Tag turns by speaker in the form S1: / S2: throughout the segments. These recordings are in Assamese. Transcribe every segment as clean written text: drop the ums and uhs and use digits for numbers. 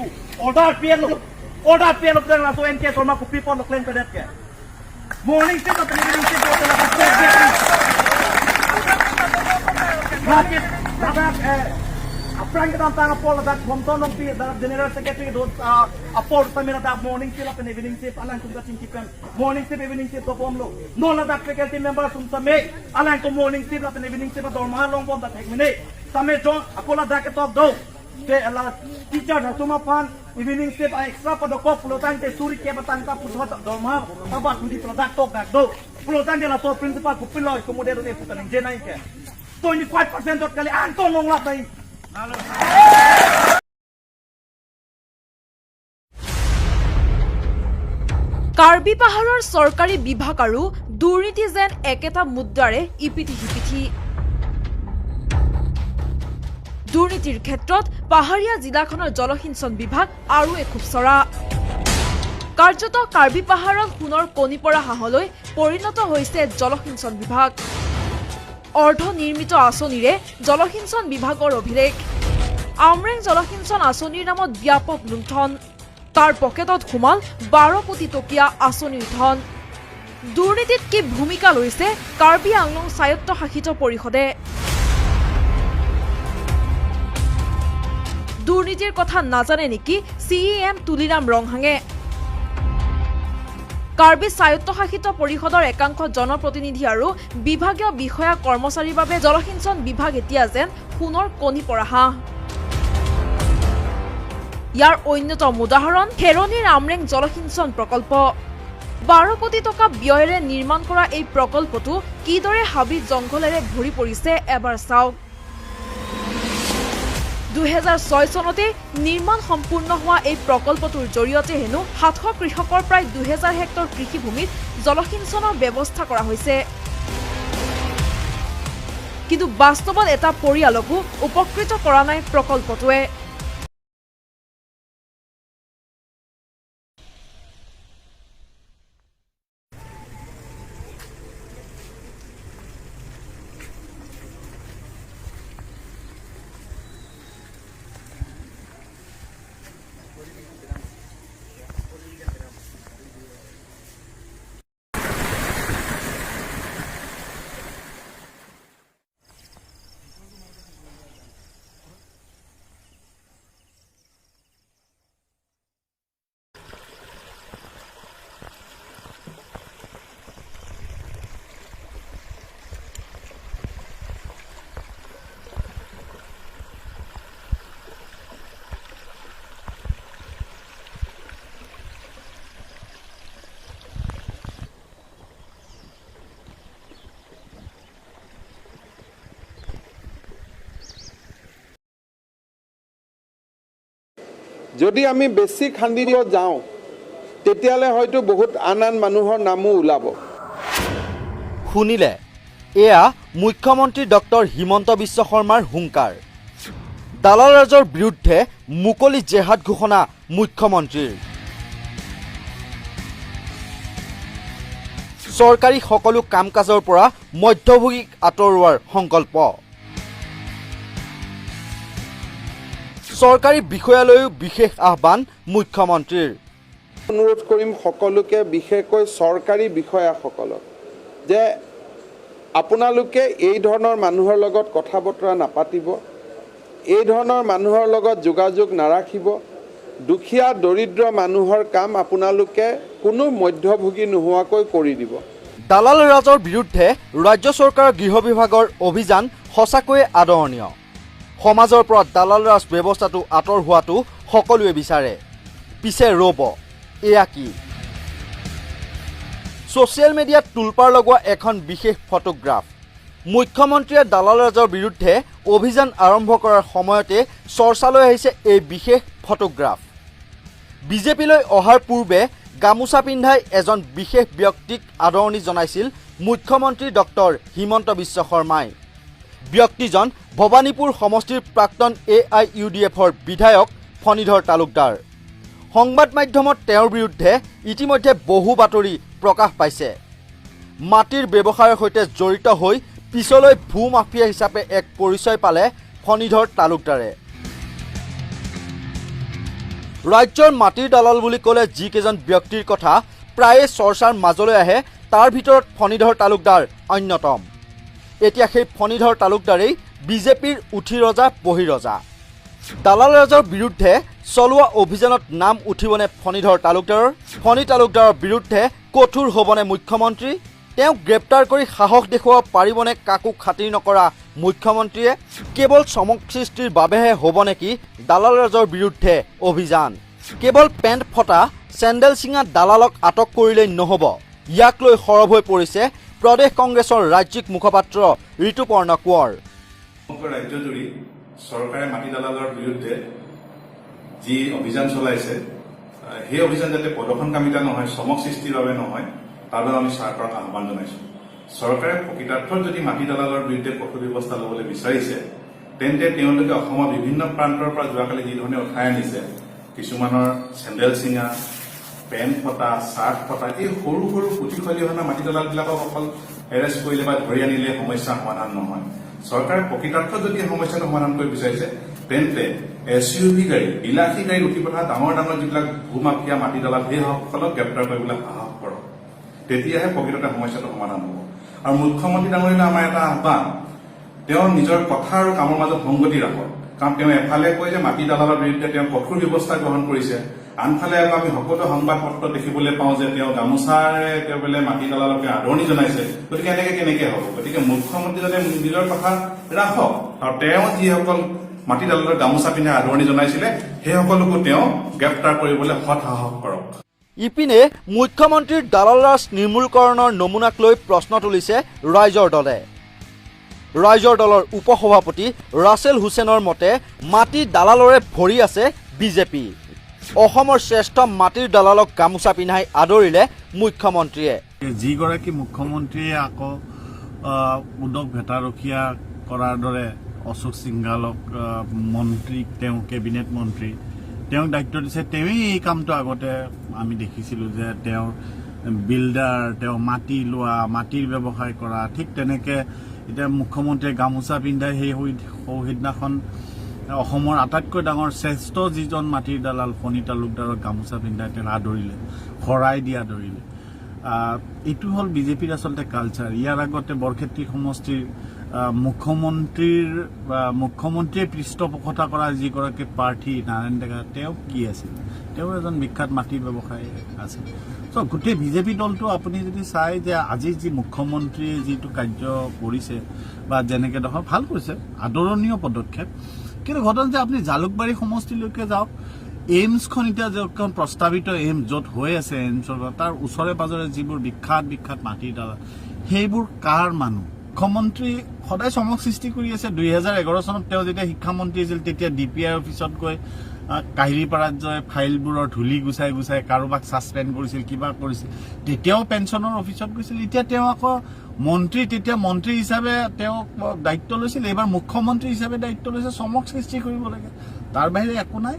S1: ku order pian lo order pian lo tang la so NK Sharma ku people lo claim pedet ke morning shift at evening shift lo la Rakit ladak aprang kita tang apol ladak bomton nong pi ladak general secretary do apol tamira dak morning shift at evening shift alang tum ka chingki pen morning shift evening shift do bom lo no ladak faculty member sum same alang to morning shift at evening shift dorma long bom da thek mene same jon apol ladak top do te ala teacher hasuma pan evening shift extra padokop pulotang te suri ke batang ka puthot dorma tabat tudi product top dak do pulotang de la to principal kupiloi kumudero de putaning jenai ke 25% dot kali anton nong lap dai.
S2: Karbi পাহাৰৰ চৰকাৰী বিভাগ আৰু দুৰ্নীতি যেন একেটা মুদ্ৰাৰে ইপিঠি সিপিঠি। দুৰ্নীতিৰ ক্ষেত্ৰত পাহাৰীয়া জিলাখনৰ জলসিঞ্চন বিভাগ আৰু এখোপ চৰা। কাৰ্যতঃ কাৰ্বি পাহাৰত সোণৰ কণী পৰা হাঁহলৈ পৰিণত হৈছে জলসিঞ্চন বিভাগ। অৰ্ধনিৰ্মিত আঁচনিৰে জলসিঞ্চন বিভাগৰ অভিলেখ। আমৰেং জলসিঞ্চন আঁচনিৰ নামত ব্যাপক লুণ্ঠন, তাৰ পকেটত সোমাল 12 কোটি টকীয়া আঁচনিৰ ধন। দুৰ্নীতিত কি ভূমিকা লৈছে কাৰ্বি আংলং স্বায়ত্তশাসিত পৰিষদে? দুৰ্নীতিৰ কথা নাজানে নেকি চি ই এম তুলিৰাম ৰংহাঙে? কাৰ্বি স্বায়ত্তশাসিত পৰিষদৰ একাংশ জনপ্ৰতিনিধি আৰু বিভাগীয় বিষয়া কৰ্মচাৰীৰ বাবে জলসিঞ্চন বিভাগ এতিয়া যেন সোণৰ কণী পৰা হাঁহ। ইয়াৰ অন্যতম উদাহৰণ খেৰণিৰ আমৰেং জলসিঞ্চন প্ৰকল্প। 12 কোটি টকা ব্যয়েৰে নিৰ্মাণ কৰা এই প্ৰকল্পটো কিদৰে হাবি জংঘলেৰে ভৰি পৰিছে এবাৰ চাওক। 2006 চনতে নিৰ্মাণ সম্পূৰ্ণ হোৱা এই প্ৰকল্পটোৰ জৰিয়তে হেনো 700 কৃষকৰ প্ৰায় 2000 হেক্টৰ কৃষিভূমিত জলসিঞ্চনৰ ব্যৱস্থা কৰা হৈছে। কিন্তু বাস্তৱত এটা পৰিয়ালকো উপকৃত কৰা নাই প্ৰকল্পটোৱে।
S3: যদি আমি বেছি খান্দি দিব যাওঁ তেতিয়াহ'লে হয়তো বহুত আন আন মানুহৰ নামো ওলাব।
S4: শুনিলে এয়া মুখ্যমন্ত্ৰী ডক্টৰ হিমন্ত বিশ্ব শৰ্মাৰ হুংকাৰ। দালালৰাজৰ বিৰুদ্ধে মুকলি জেহাদ ঘোষণা মুখ্যমন্ত্ৰীৰ। চৰকাৰী সকলো কাম কাজৰ পৰা মধ্যভোগীক আঁতৰোৱাৰ সংকল্প। চৰকাৰী বিষয়ালৈও বিশেষ আহ্বান মুখ্যমন্ত্ৰীৰ।
S3: অনুৰোধ কৰিম সকলোকে, বিশেষকৈ চৰকাৰী বিষয়াসকলক, যে আপোনালোকে এই ধৰণৰ মানুহৰ লগত কথা বতৰা নাপাতিব, এই ধৰণৰ মানুহৰ লগত যোগাযোগ নাৰাখিব। দুখীয়া দৰিদ্ৰ মানুহৰ কাম আপোনালোকে কোনো মধ্যভোগী নোহোৱাকৈ কৰি দিব।
S4: দালাল ৰাজৰ বিৰুদ্ধে ৰাজ্য চৰকাৰৰ গৃহ বিভাগৰ অভিযান সঁচাকৈয়ে আদৰণীয়। সমাজৰ পৰা দালাল ৰাজ ব্যৱস্থাটো আঁতৰ হোৱাটো সকলোৱে বিচাৰে। পিছে ৰ'ব, এয়া কি? ছ'চিয়েল মিডিয়াত তোলপাৰ লগোৱা এখন বিশেষ ফটোগ্ৰাফ। মুখ্যমন্ত্ৰীয়ে দালাল ৰাজৰ বিৰুদ্ধে অভিযান আৰম্ভ কৰাৰ সময়তে চৰ্চালৈ আহিছে এই বিশেষ ফটোগ্ৰাফ। বিজেপিলৈ অহাৰ পূৰ্বে গামোচা পিন্ধাই এজন বিশেষ ব্যক্তিক আদৰণি জনাইছিল মুখ্যমন্ত্ৰী ডক্টৰ হিমন্ত বিশ্ব শৰ্মাই। ব্যক্তিজন ভৱানীপুৰ সমষ্টিৰ প্ৰাক্তন এ I U D এফৰ বিধায়ক ফণীধৰ তালুকদাৰ। সংবাদ মাধ্যমত তেওঁৰ বিৰুদ্ধে ইতিমধ্যে বহু বাতৰি প্ৰকাশ পাইছে। মাটিৰ ব্যৱসায়ৰ সৈতে জড়িত হৈ পিছলৈ ভূ মাফিয়া হিচাপে এক পৰিচয় পালে ফণীধৰ তালুকদাৰে। ৰাজ্যৰ মাটিৰ দালাল বুলি ক'লে যিকেইজন ব্যক্তিৰ কথা প্ৰায়ে চৰ্চাৰ মাজলৈ আহে তাৰ ভিতৰত ফণীধৰ তালুকদাৰ অন্যতম। এতিয়া সেই ফণীধৰ তালুকদাৰেই বিজেপিৰ উঠি ৰজা বহি ৰজা। দালাল ৰাজৰ বিৰুদ্ধে চলোৱা অভিযানত নাম উঠিবনে ফণীধৰ তালুকদাৰৰ? ফণী তালুকদাৰৰ বিৰুদ্ধে কঠোৰ হ'বনে মুখ্যমন্ত্ৰী? তেওঁক গ্ৰেপ্তাৰ কৰি সাহস দেখুৱাব পাৰিবনে কাকো খাতিৰ নকৰা মুখ্যমন্ত্ৰীয়ে? কেৱল চমক সৃষ্টিৰ বাবেহে হ'ব নেকি দালাল ৰাজৰ বিৰুদ্ধে অভিযান? কেৱল পেণ্ট ফটা চেণ্ডেল ছিঙা দালালক আটক কৰিলেই নহ'ব, ইয়াক লৈ সৰব হৈ পৰিছে প্ৰদেশ কংগ্ৰেছৰ ৰাজ্যিক মুখপাত্ৰ ঋতুপৰ্ণ কোঁৱৰ।
S5: সমগ্ৰ ৰাজ্যজুৰি চৰকাৰে মাটি দালালৰ বিৰুদ্ধে যি অভিযান চলাইছে, সেই অভিযান যাতে প্ৰদৰ্শনকামিতা নহয়, চমক সৃষ্টিৰ বাবে নহয়, তাৰ বাবে আমি চৰকাৰক আহ্বান জনাইছো। চৰকাৰে প্ৰকৃতাৰ্থত যদি মাটি দালালৰ বিৰুদ্ধে কঠোৰ ব্যৱস্থা ল'বলৈ বিচাৰিছে, তেন্তে তেওঁলোকে অসমৰ বিভিন্ন প্ৰান্তৰ পৰা যোৱাকালি যিধৰণে উঠাই আনিছে, কিছুমানৰ চেণ্ডেল ছিঙা, পেণ্ট ফটা, চাৰ্ট ফটা, এই সৰু সৰু পুঠি খলিহনা মাটি দালালবিলাকক অকল এৰেষ্ট কৰিলে বা ধৰি আনিলে সমস্যাৰ সমাধান নহয়। চৰকাৰে প্ৰকৃতাৰ্থত যদি এই সমস্যাটো সমাধান কৰিব বিচাৰিছে, তেন্তে এছ ইউ ভি গাড়ী, বিলাসী গাড়ী উঠি পঠা ডাঙৰ ডাঙৰ যিবিলাক ভূমাফিয়া মাটি দালাল, সেইসকলক গ্ৰেপ্তাৰ কৰিবলৈ সাহস কৰক। তেতিয়াহে প্ৰকৃততে সমস্যাটো সমাধান হ'ব। আৰু মুখ্যমন্ত্ৰী ডাঙৰীয়ালৈ আমাৰ এটা আহ্বান, তেওঁ নিজৰ কথা আৰু কামৰ মাজত সংগতি ৰাখক। কাৰণ তেওঁ এফালে কয় যে মাটি দালালৰ বিৰুদ্ধে তেওঁ কঠোৰ ব্যৱস্থা গ্ৰহণ কৰিছে, আনফালে আকৌ আমি সকলো সংবাদ পত্ৰত দেখিবলৈ পাওঁ যে তেওঁ গামোচাৰে তেওঁ বোলে মাটি দালালকে আদৰণি জনাইছে। গতিকে এনেকে কেনেকে হ'ব? গতিকে মুখ্যমন্ত্ৰীজনে নিজৰ কথা ৰাখক আৰু তেওঁ যিসকল মাটি দালালৰ গামোচা পিন্ধাই আদৰণি জনাইছিলে, সেইসকলকো তেওঁ গ্ৰেপ্তাৰ কৰিবলৈ সৎ সাহস কৰক।
S4: ইপিনে মুখ্যমন্ত্ৰীৰ দালালৰাজ নিৰ্মূলকৰণৰ নমুনাক লৈ প্ৰশ্ন তুলিছে ৰাইজৰ দলে। ৰাইজৰ দলৰ উপসভাপতি ৰাছেল হুছেইনৰ মতে মাটি দালালৰে ভৰি আছে বিজেপি। অসমৰ শ্ৰেষ্ঠ মাটিৰ দালালক গামোচা পিন্ধাই আদৰিলে মুখ্যমন্ত্ৰীয়ে।
S6: যিগৰাকী মুখ্যমন্ত্ৰীয়ে আকৌ উদক ভেটাৰখীয়া কৰাৰ দৰে অশোক সিংঘালক মন্ত্ৰীক, তেওঁ কেবিনেট মন্ত্ৰী, তেওঁক দায়িত্ব দিছে, তেওঁৱেই এই কামটো আগতে আমি দেখিছিলোঁ যে তেওঁৰ বিল্ডাৰ, তেওঁ মাটি লোৱা, মাটিৰ ব্যৱসায় কৰা। ঠিক তেনেকৈ এতিয়া মুখ্যমন্ত্ৰীয়ে গামোচা পিন্ধাই সেই সেইদিনাখন অসমৰ আটাইতকৈ ডাঙৰ শ্ৰেষ্ঠ যিজন মাটিৰ দালাল ফণী তালুকদাৰক গামোচা পিন্ধাই তেওঁ আদৰিলে, শৰাই দি আদৰিলে। এইটো হ'ল বিজেপিৰ আচলতে কালচাৰ। ইয়াৰ আগতে বৰক্ষেত্ৰী সমষ্টিৰ মুখ্যমন্ত্ৰীৰ বা মুখ্যমন্ত্ৰীয়ে পৃষ্ঠপোষকতা কৰা যিগৰাকী প্ৰাৰ্থী নাৰায়ণ ডেকা, তেওঁ কি আছিল? তেওঁ এজন বিখ্যাত মাটিৰ ব্যৱসায়ী আছিল। চ' গোটেই বিজেপি দলটো আপুনি যদি চাই যে আজি যি মুখ্যমন্ত্ৰীয়ে যিটো কাৰ্য কৰিছে বা যেনেকৈ ধৰক ভাল কৰিছে, আদৰণীয় পদক্ষেপ। কিন্তু ঘটনা যে আপুনি জালুকবাৰী সমষ্টিলৈকে যাওক, এইমছখন এতিয়া য'তখন প্ৰস্তাৱিত এইমছ য'ত হৈ আছে, এইমছৰ তাৰ ওচৰে পাজৰে যিবোৰ বিখ্যাত বিখ্যাত মাটিৰ দালাল, সেইবোৰ কাৰ মানুহ? মুখ্যমন্ত্ৰী সদায় চমক সৃষ্টি কৰি আছে। 2011 চনত তেওঁ যেতিয়া শিক্ষামন্ত্ৰী আছিল, তেতিয়া ডি পি আই অফিচত গৈ কাহিলীপাৰাত গৈ ফাইলবোৰৰ ধূলি গুচাই গুচাই কাৰোবাক ছাছপেণ্ড কৰিছিল, কিবা কৰিছিল। তেতিয়াও পেঞ্চনৰ অফিচত গৈছিল। এতিয়া তেওঁ আকৌ মন্ত্ৰী, তেতিয়া মন্ত্ৰী হিচাপে তেওঁ দায়িত্ব লৈছিল, এইবাৰ মুখ্যমন্ত্ৰী হিচাপে দায়িত্ব লৈছে। চমক সৃষ্টি কৰিব লাগে, তাৰ বাহিৰে একো নাই।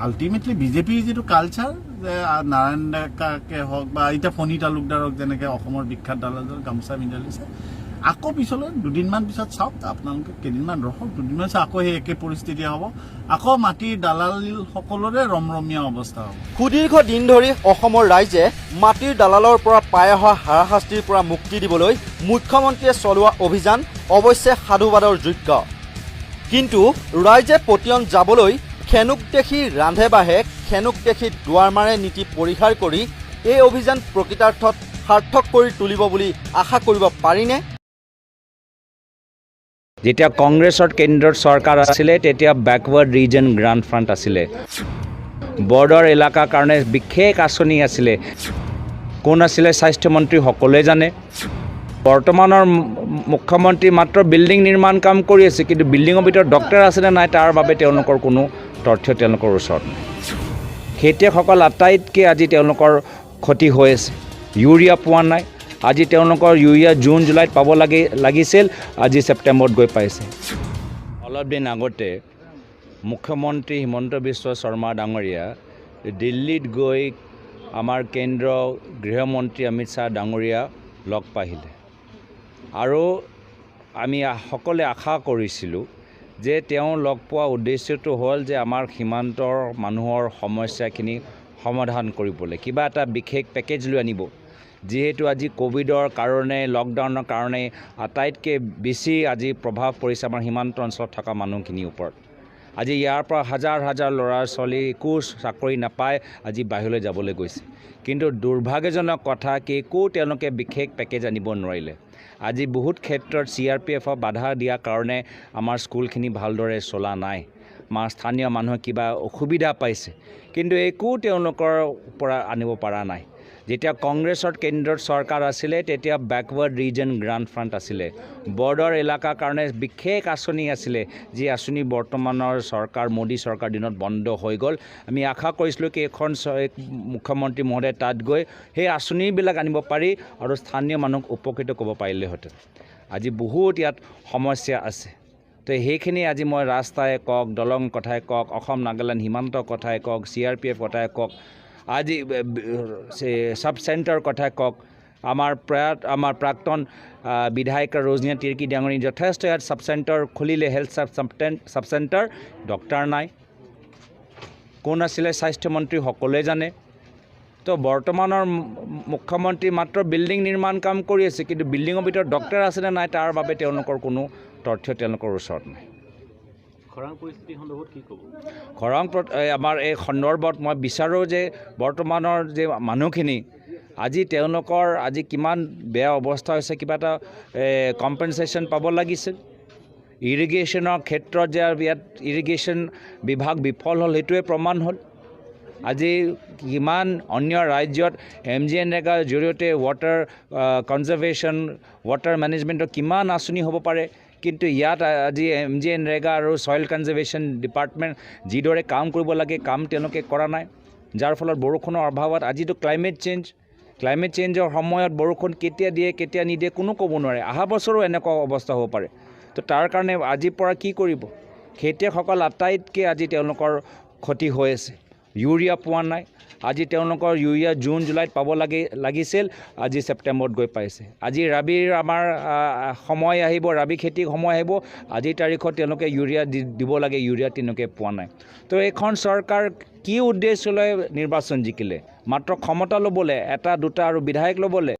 S6: আল্টিমেটলি বিজেপিৰ যিটো কালচাৰ যে নাৰায়ণ ডেকাকে হওক বা এতিয়া ফণী তালুকদাৰক যেনেকৈ অসমৰ বিখ্যাত দালালৰ গামোচা পিন্ধাই লৈছে, আকৌ পিছলৈ দুদিনমান পিছত চাওক আপোনালোকে, কেইদিনমান ৰখক, দুদিনমান পিছত আকৌ সেই একে পৰিস্থিতি হ'ব। আকৌ মাটিৰ দালাল সকলোৰে ৰমৰমীয়া অৱস্থা হ'ব।
S4: সুদীৰ্ঘ দিন ধৰি অসমৰ ৰাইজে মাটিৰ দালালৰ পৰা পাই অহা হাৰাশাস্তিৰ পৰা মুক্তি দিবলৈ মুখ্যমন্ত্ৰীয়ে চলোৱা অভিযান অৱশ্যে সাধুবাদৰ যোগ্য। কিন্তু ৰাইজে পতিয়ন যাবলৈ খেনুক দেখি ৰান্ধে বাঢ়ে, খেনুক দেখি দুৱাৰ মাৰে নীতি পৰিহাৰ কৰি এই অভিযান প্ৰকৃতাৰ্থত সাৰ্থক কৰি তুলিব বুলি আশা কৰিব পাৰিনে?
S7: যেতিয়া কংগ্ৰেছৰ কেন্দ্ৰত চৰকাৰ আছিলে, তেতিয়া বেকৱাৰ্ড ৰিজন গ্ৰাণ্ট ফাণ্ড আছিলে, বৰ্ডাৰ এলেকাৰ কাৰণে বিশেষ আঁচনি আছিলে। কোন আছিলে স্বাস্থ্যমন্ত্ৰী সকলোৱে জানে। বৰ্তমানৰ মুখ্যমন্ত্ৰী মাত্ৰ বিল্ডিং নিৰ্মাণ কাম কৰি আছে, কিন্তু বিল্ডিঙৰ ভিতৰত ডক্টৰ আছেনে নাই তাৰ বাবে তেওঁলোকৰ কোনো তথ্য তেওঁলোকৰ ওচৰত নাই। খেতিয়কসকল আটাইতকৈ আজি তেওঁলোকৰ ক্ষতি হৈ আছে। ইউৰিয়া পোৱা নাই। আজি তেওঁলোকৰ ইউৰিয়া জুন জুলাইত পাব লাগিছিল, আজি ছেপ্টেম্বৰত গৈ পাইছে। অলপ দিন আগতে মুখ্যমন্ত্ৰী হিমন্ত বিশ্ব শৰ্মা ডাঙৰীয়া দিল্লীত গৈ আমাৰ কেন্দ্ৰ গৃহমন্ত্ৰী অমিত শ্বাহ ডাঙৰীয়া লগ পাইছিলে আৰু আমি সকলোৱে আশা কৰিছিলোঁ যে তেওঁ লগ পোৱা উদ্দেশ্যটো হ'ল যে আমাৰ সীমান্তৰ মানুহৰ সমস্যাখিনি সমাধান কৰিবলৈ কিবা এটা বিশেষ পেকেজ লৈ আনিব। যিহেতু আজি ক'ভিডৰ কাৰণে, লকডাউনৰ কাৰণে আটাইতকৈ বেছি আজি প্ৰভাৱ পৰিছে আমাৰ সীমান্ত অঞ্চলত থকা মানুহখিনিৰ ওপৰত। আজি ইয়াৰ পৰা হাজাৰ হাজাৰ ল'ৰা ছোৱালী একো চাকৰি নাপায় আজি বাহিৰলৈ যাবলৈ গৈছে। কিন্তু দুৰ্ভাগ্যজনক কথা কি একো তেওঁলোকে বিশেষ পেকেজ আনিব নোৱাৰিলে। আজি বহুত ক্ষেত্ৰত CRPFক বাধা দিয়াৰ কাৰণে আমাৰ স্কুলখিনি ভালদৰে চলা নাই, আমাৰ স্থানীয় মানুহে কিবা অসুবিধা পাইছে, কিন্তু একো তেওঁলোকৰ পৰা আনিব পৰা নাই। যেতিয়া কংগ্ৰেছৰ কেন্দ্ৰত চৰকাৰ আছিলে তেতিয়া বেকৱাৰ্ড ৰিজন গ্ৰাণ্ট ফাণ্ড আছিলে, বৰ্ডাৰ এলেকাৰ কাৰণে বিশেষ আঁচনি আছিলে, যি আঁচনি বৰ্তমানৰ চৰকাৰ মোদী চৰকাৰ দিনত বন্ধ হৈ গ'ল। আমি আশা কৰিছিলোঁ কি এইখন মুখ্যমন্ত্ৰী মহোদয়ে তাত গৈ সেই আঁচনিবিলাক আনিব পাৰি আৰু স্থানীয় মানুহক উপকৃত কৰিব পাৰিলেহেঁতেন। আজি বহুত ইয়াত সমস্যা আছে, তো সেইখিনি আজি মই ৰাস্তাই কওক, দলং কথাই কওক, অসম নাগালেণ্ড সীমান্ত কথাই কওক, CRPF কথাই কওক, আজি চাব চেণ্টাৰ কথা কওক, আমাৰ প্ৰয়াত আমাৰ প্ৰাক্তন বিধায়িকা ৰজনীয়া তিৰ্কী ডাঙৰী যথেষ্ট ইয়াত চাব চেণ্টাৰ খুলিলে, হেল্থ চাব চেণ্টাৰ, ডক্টৰ নাই, কোন আছিলে স্বাস্থ্যমন্ত্ৰী সকলোৱে জানে। তো বৰ্তমানৰ মুখ্যমন্ত্ৰী মাত্ৰ বিল্ডিং নিৰ্মাণ কাম কৰি আছে, কিন্তু বিল্ডিঙৰ ভিতৰত ডক্টৰ আছেনে নাই তাৰ বাবে তেওঁলোকৰ কোনো তথ্য তেওঁলোকৰ ওচৰত নাই।
S8: খৰাং পৰিস্থিতি সন্দৰ্ভত কি ক'ব?
S7: খৰাং আমাৰ এই সন্দৰ্ভত মই বিচাৰোঁ যে বৰ্তমানৰ যে মানুহখিনি আজি তেওঁলোকৰ আজি কিমান বেয়া অৱস্থা হৈছে, কিবা এটা কম্পেনচেশ্যন পাব লাগিছিল। ইৰিগেশ্যনৰ ক্ষেত্ৰত যে ইয়াত ইৰিগেশ্যন বিভাগ বিফল হ'ল সেইটোৱে প্ৰমাণ হ'ল। আজি কিমান অন্য ৰাজ্যত MGNREGAৰ জৰিয়তে ৱাটাৰ কনজাৰ্ভেশ্যন, ৱাটাৰ মেনেজমেণ্টৰ কিমান আঁচনি হ'ব পাৰে, কিন্তু ইয়াত আজি MGNREGA আৰু ছইল কনজাৰ্ভেশ্যন ডিপাৰ্টমেণ্ট যিদৰে কাম কৰিব লাগে কাম তেওঁলোকে কৰা নাই, যাৰ ফলত বৰষুণৰ অভাৱত আজিতো ক্লাইমেট চেঞ্জৰ সময়ত বৰষুণ কেতিয়া দিয়ে কেতিয়া নিদিয়ে কোনো ক'ব নোৱাৰে, অহা বছৰো এনেকুৱা অৱস্থা হ'ব পাৰে। তো তাৰ কাৰণে আজিৰ পৰা কি কৰিব খেতিয়কসকল আটাইতকৈ আজি তেওঁলোকৰ ক্ষতি হৈ আছে। ইউৰিয়া পোৱা নাই, আজি তেওঁলোকৰ ইউৰিয়া জুন জুলাইত পাব লাগিছিল, আজি ছেপ্টেম্বৰত গৈ পাইছে। আজি ৰাবিৰ আমাৰ সময় আহিব, ৰাবি খেতিৰ সময় আহিব, আজিৰ তাৰিখত তেওঁলোকে ইউৰিয়া দিব লাগে, ইউৰিয়া তেওঁলোকে পোৱা নাই। তো এইখন চৰকাৰ কি উদ্দেশ্য লৈ নিৰ্বাচন জিকিলে? মাত্ৰ ক্ষমতা ল'বলৈ, এটা দুটা আৰু বিধায়ক ল'বলৈ।